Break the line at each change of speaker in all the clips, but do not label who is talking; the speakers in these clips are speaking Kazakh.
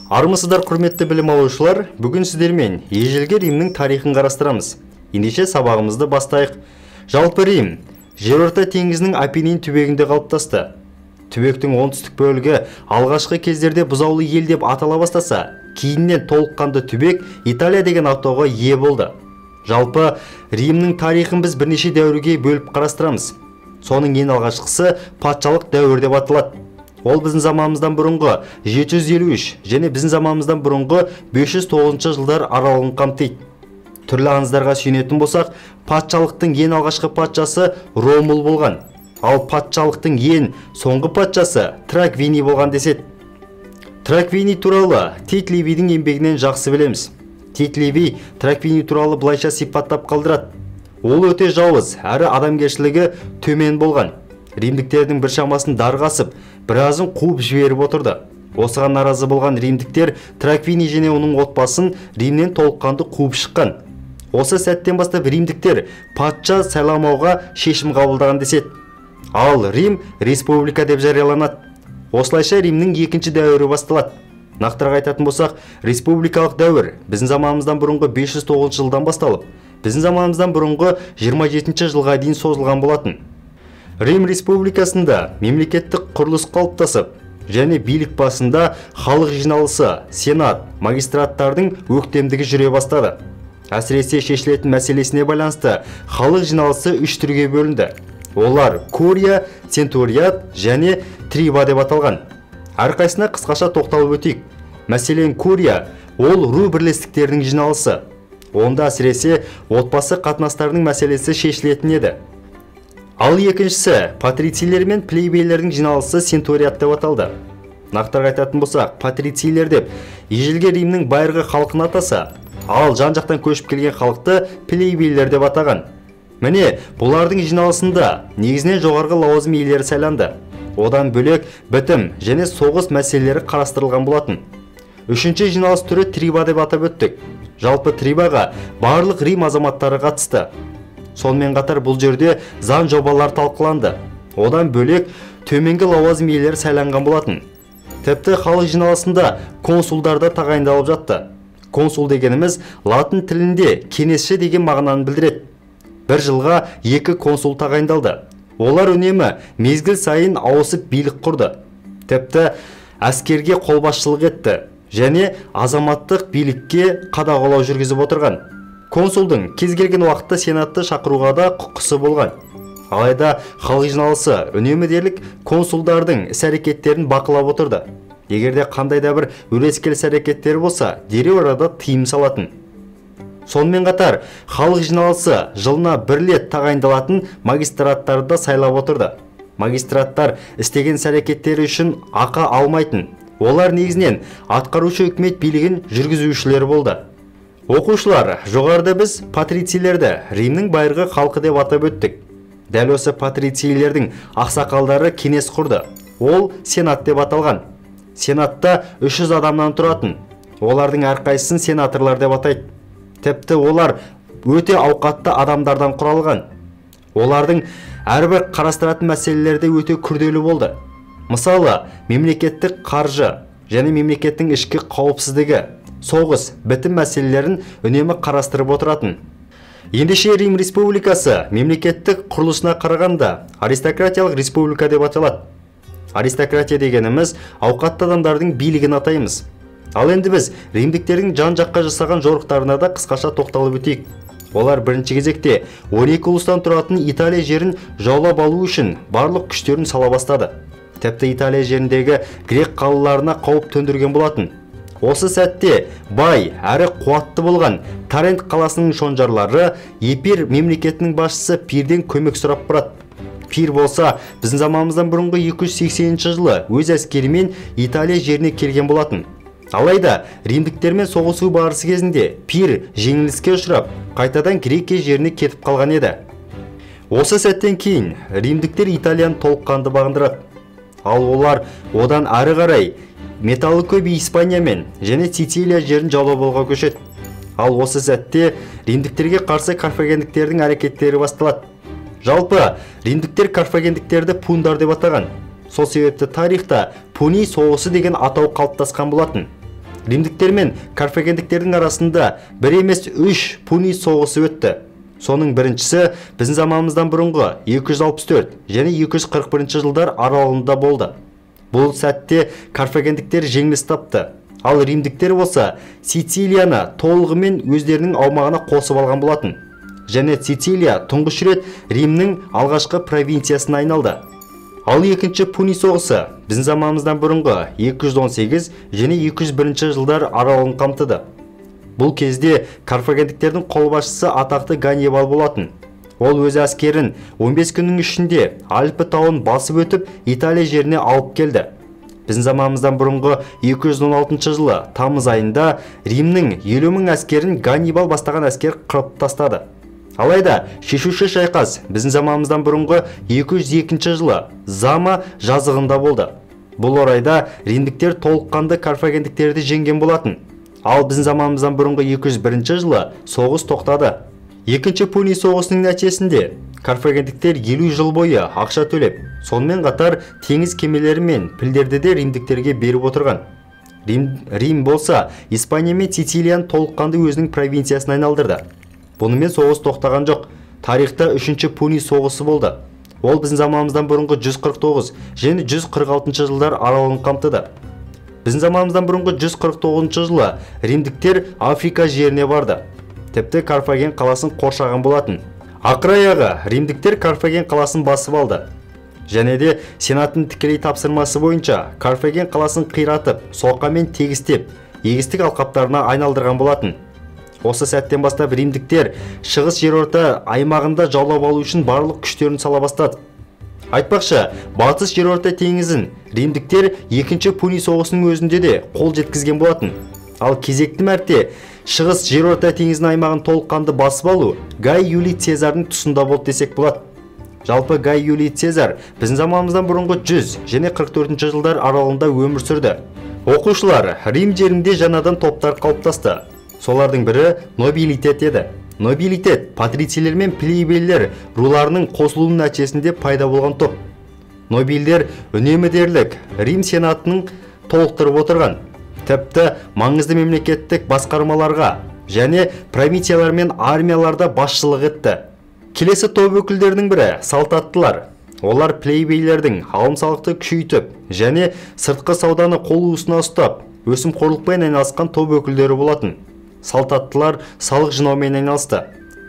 Армысыздар, құрметті білім алушылар, бүгін сіздермен ежелгі Римнің тарихын қарастырамыз. Ендеше сабағымызды бастайық. Жалпы Рим Жерорта теңізінің Апеннин түбегінде қалыптасты. Түбектің оңтүстік бөлігі алғашқы кездерде бұзаулы ел деп атала бастаса, кейіннен толыққанды түбек Италия деген атауға ие болды. Жалпы Римнің тарихын біз бірнеше дәуірге бөліп қарастырамыз. Соның ең алғашқысы патшалық дәуір деп аталады. Ол біздің заманымыздан бұрынғы 753 және біздің заманымыздан бұрынғы 509 жылдар аралығын қамтиды. Түрлі аңыздарға сүйенетін болсақ, патшалықтың ең алғашқы патшасы Ромул болған. Ал патшалықтың ең соңғы патшасы Траквини болған деседі. Траквини туралы Тит Ливийдің еңбегінен жақсы білеміз. Тит Ливий Траквини туралы былайша сипаттап қалдырады. Ол өте жауыз, әрі адамгершілігі төмен болған. Римдіктердің біршамасын дарға асып, біразын қуып жіберіп отырды. Осыған наразы болған римдіктер Траквини және оның отбасын Римнен толыққанды қуып шыққан. Осы сәттен бастап римдіктер патша сайламауға шешім қабылдаған деседі. Ал Рим республика деп жарияланады. Осылайша Римнің екінші дәуірі басталады. Нақтырақ айтатын болсақ, республикалық дәуір біздің заманымыздан бұрынғы 509 жылдан басталып, біздің заманымыздан бұрынғы 27 жылға дейін созылған болатын. Рим республикасында мемлекеттік құрылыс қалыптасып, және билік басында халық жиналысы, сенат, магистраттардың өктемдігі жүре бастады. Әсіресе шешілетін мәселесіне байланысты халық жиналысы үш түрге бөлінді. Олар курия, центуриат және триба деп аталған. Әрқайсысына қысқаша тоқталып өтейік. Мәселен, курия ол ру бірлестіктерінің жиналысы. Онда әсіресе отбасы қатынастарының мәселесі шешілетін еді. Ал екіншісі патрицийлер мен плебейлердің жиналысы центуриат деп аталды. Нақтырақ айтатын болсақ, патрицийлер деп ежелгі Римнің байырғы халқын атаса, ал жан-жақтан көшіп келген халықты плебейлер деп атаған. Міне, бұлардың жиналысында негізінен жоғарғы лауазым иелері сайланды. Одан бөлек бітім және соғыс мәселелері қарастырылған болатын. Үшінші жиналыс түрі триба деп атап өттік. Жалпы трибаға барлық Рим азаматтары қатысты. Сонымен қатар бұл жерде заң жобалар талқыланды. Одан бөлек төменгі лауазым иелері сайланған болатын. Тіпті халық жиналысында консулдар да тағайындалып жатты. Консул дегеніміз латын тілінде кеңесші деген мағынаны білдіреді. Бір жылға 2 консул тағайындалды. Олар үнемі мезгіл сайын ауысып билік құрды. Тіпті әскерге қолбасшылық етті және азаматтық билікке қадағалау жүргізіп отырған. Консулдың кез келген уақытта сенатты шақыруға да құқысы болған. Алайда халық жиналысы үнемі дерлік консулдардың іс-әрекеттерін бақылап отырды. Егер де қандай да бір өрескел іс-әрекеттері болса, дереу арада тыйым салатын. Сонымен қатар халық жиналысы жылына бір рет тағайындалатын магистраттарды да сайлап отырды. Магистраттар істеген іс-әрекеттері үшін ақы алмайтын. Олар негізінен атқарушы үкімет билігін жүргізушілер болды. Оқушылар, жоғарыда біз патрицийлерді Римнің байырғы халқы деп атап өттік. Дәл осы патрицийлердің ақсақалдары кеңес құрды. Ол сенат деп аталған. Сенатта 300 адамнан тұратын. Олардың әрқайсысын сенаторлар деп атайды. Тіпті олар өте ауқатты адамдардан құралған. Олардың әрбір қарастыратын мәселелері өте күрделі болды. Мысалы, мемлекеттік қаржы және мемлекеттің ішкі қауіпсіздігі, соғыс, бітім мәселелерін үнемі қарастырып отыратын. Ендеше Рим республикасы мемлекеттік құрылысына қарағанда аристократиялық республика деп аталады. Аристократия дегеніміз ауқатты адамдардың билігін атаймыз. Ал енді біз римдіктердің жан-жаққа жасаған жорықтарына да қысқаша тоқталып өтейік. Олар бірінші кезекте 12 ұлыстан тұратын Италия жерін жаулап алу үшін барлық күштерін сала бастады. Тіпті Италия жеріндегі грек қалаларына қауіп төндірген болатын. Осы сәтте бай әрі қуатты болған Тарент қаласының шонжарлары Эпир мемлекетінің басшысы Пирден көмек сұрап барады. Пир болса, біздің заманымыздан бұрынғы 280 жылы өз әскерімен Италия жеріне келген болатын. Алайда римдіктермен соғысу барысы кезінде Пир жеңіліске ұшырап, қайтадан Грекия жеріне кетіп қалған еді. Осы сәттен кейін римдіктер Италияны толыққанды бағындырады. Ал олар одан ары қарай металы көп Испания мен және Сицилия жерін жаулап алуға көшеді. Ал осы сәтте римдіктерге қарсы карфагендіктердің әрекеттері басталады. Жалпы римдіктер карфагендіктерді пундар деп атаған. Сол себепті тарихта Пуни соғысы деген атау қалыптасқан болатын. Римдіктер мен карфагендіктердің арасында бір емес 3 Пуни соғысы өтті. Соның біріншісі біздің заманымыздан бұрынғы 264 және 241 жылдар аралығында болды. Бұл сәтте карфагендіктер жеңіліс тапты. Ал римдіктер болса Сицилияны толығымен өздерінің аумағына қосып алған болатын. Және Сицилия тұңғыш рет Римнің алғашқы провинциясына айналды. Ал екінші Пуни соғысы біздің заманымыздан бұрынғы 218 және 201 жылдар аралығын қамтыды. Бұл кезде карфагендіктердің қолбасшысы атақты Ганнибал болатын. Ол өз әскерін 15 күннің ішінде Альпі тауын басып өтіп, Италия жеріне алып келді. Біздің заманымыздан бұрынғы 216 жылы тамыз айында Римнің 50 мың әскерін Ганнибал бастаған әскер қырып тастады. Алайда шешуші шайқас біздің заманымыздан бұрынғы 202 жылы Зама жазығында болды. Бұл орайда римдіктер толыққанды карфагендіктерді жеңген болатын. Ал біздің заманымыздан бұрынғы 201 жылы соғыс тоқтады. Екінші Пуни соғысының нәтижесінде карфагендіктер 50 жыл бойы ақша төлеп, сонымен қатар теңіз кемелері мен пілдерді де римдіктерге беріп отырған. Рим болса Испания мен Сицилияны толыққанды өзінің провинциясына айналдырды. Бұнымен соғыс тоқтаған жоқ. Тарихта үшінші Пуни соғысы болды. Ол біздің заманымыздан бұрынғы 149 және 146 жылдар аралығын қамтыды. Біздің заманымыздан бұрынғы 149 жылы римдіктер Африка жеріне барды. Тіпті Карфаген қаласын қоршаған болатын. Ақыр аяғы римдіктер Карфаген қаласын басып алды. Және де сенаттың тікелей тапсырмасы бойынша Карфаген қаласын қиратып, соқамен тегістеп, егістік алқаптарына айналдырған болатын. Осы сәттен бастап римдіктер Шығыс Жерорта аймағында жаулап алу үшін барлық күштерін сала бастады. Айтпақшы, Батыс Жерорта теңізін римдіктер екінші Пуни соғысының өзінде де қол жеткізген болатын. Ал кезекті мәрте Шығыс Жерорта теңізінің аймағын толыққанды басып алу Гай Юлий Цезардың тұсында болды десек болады. Жалпы Гай Юлий Цезар біздің заманымыздан бұрынғы 100 және 44 жылдар аралығында өмір сүрді. Оқушылар, Рим жерінде жаңадан топтар қалыптасты. Солардың бірі нобилитет еді. Нобилитет патрицийлер мен плебейлер руларының қосылуының нәтижесінде пайда болған топ. Нобилдер үнемі дерлік Рим сенатының толықтырып отырған. Тіпті маңызды мемлекеттік басқармаларға және провинциялар мен армияларда басшылық етті. Келесі топ өкілдерінің бірі салтаттылар. Олар плебейлердің алым-салықты күшейтіп және сыртқы сауданы қол уысына ұстап, өсімқорлықпен айналысқан топ өкілдері болатын. Салтаттылар салық жинаумен айналысты.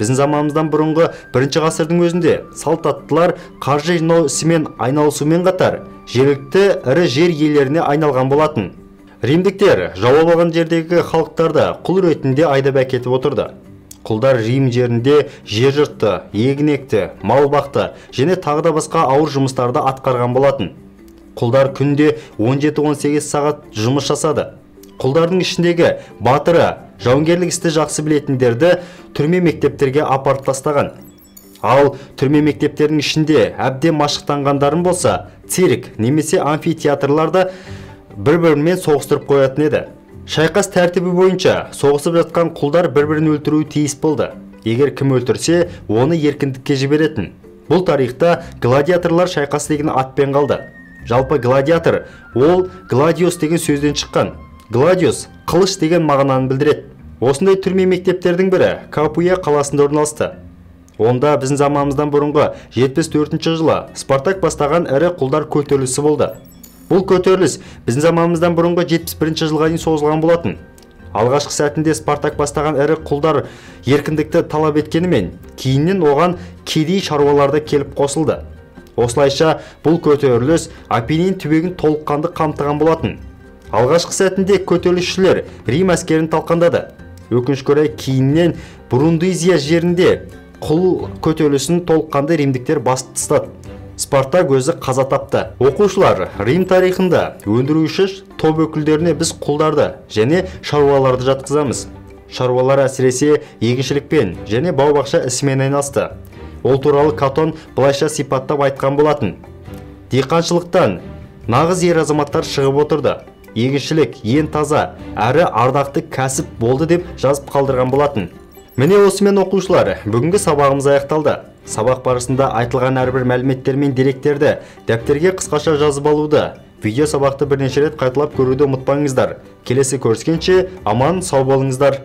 Біздің заманымыздан бұрынғы бірінші ғасырдың өзінде салтаттылар қаржы жинау ісімен айналысумен қатар жергілікті ірі жер иелеріне айналған болатын. Римдіктер жаулап алған жердегі халықтарды құл ретінде айдап әкетіп отырды. Құлдар Рим жерінде жер жыртты, егін екті, мал бақты және тағы да басқа ауыр жұмыстарды атқарған болатын. Құлдар күнде 17-18 сағат жұмыс жасады. Құлдардың ішіндегі батыры, жауынгерлік істі жақсы білетіндерді түрме мектептерге апарып тастаған. Ал түрме мектептердің ішінде әбден машықтанғандарын болса, цирк немесе амфитеатрларда бір-бірімен соғыстырып қоятын еді. Шайқас тәртібі бойынша соғысып жатқан құлдар бір-бірін өлтіруі тиіс болды. Егер кім өлтірсе, оны еркіндікке жіберетін. Бұл тарихта гладиаторлар шайқасы деген атпен қалды. Жалпы гладиатор, ол гладиос деген сөзден шыққан. Гладиос қылыш деген мағынаны білдіреді. Осындай түрме мектептердің бірі Капуя қаласында орналасты. Онда біздің заманымыздан бұрынғы 74 жылы Спартак бастаған ірі құлдар көтерілісі болды. Бұл көтеріліс біздің заманымыздан бұрынғы 71 жылға дейін созылған болатын. Алғашқы сәтінде Спартак бастаған ірі құлдар еркіндікті талап еткенімен, кейіннен оған кедей шаруалар да келіп қосылды. Осылайша бұл көтеріліс Апеннин түбегін толыққанды қамтыған болатын. Алғашқы сәтінде көтерілісшілер Рим әскерін талқандады. Өкінішке орай кейіннен Брундизия жерінде құл көтерілісін толыққанды римдіктер басып тастады. Спартак өзі қаза тапты. Оқушылар, Рим тарихында өндіруші топ өкілдеріне біз құлдарды және шаруаларды жатқызамыз. Шаруалар әсіресе егіншілікпен және бау-бақша ісімен айналысты. Ол туралы Катон былайша сипаттап айтқан болатын. Диқаншылықтан нағыз ер азаматтар шығып отырды. Егіншілік ең таза, әрі ардақты кәсіп болды деп жазып қалдырған болатын. Міне осымен оқушылар, бүгінгі сабағымыз аяқталды. Сабақ барысында айтылған әрбір мәліметтер мен деректерді дәптерге қысқаша жазып алуды Видео сабақты бірнеше рет қайталап көруді ұмытпаңыздар. Келесі көріскенше аман сау болыңыздар.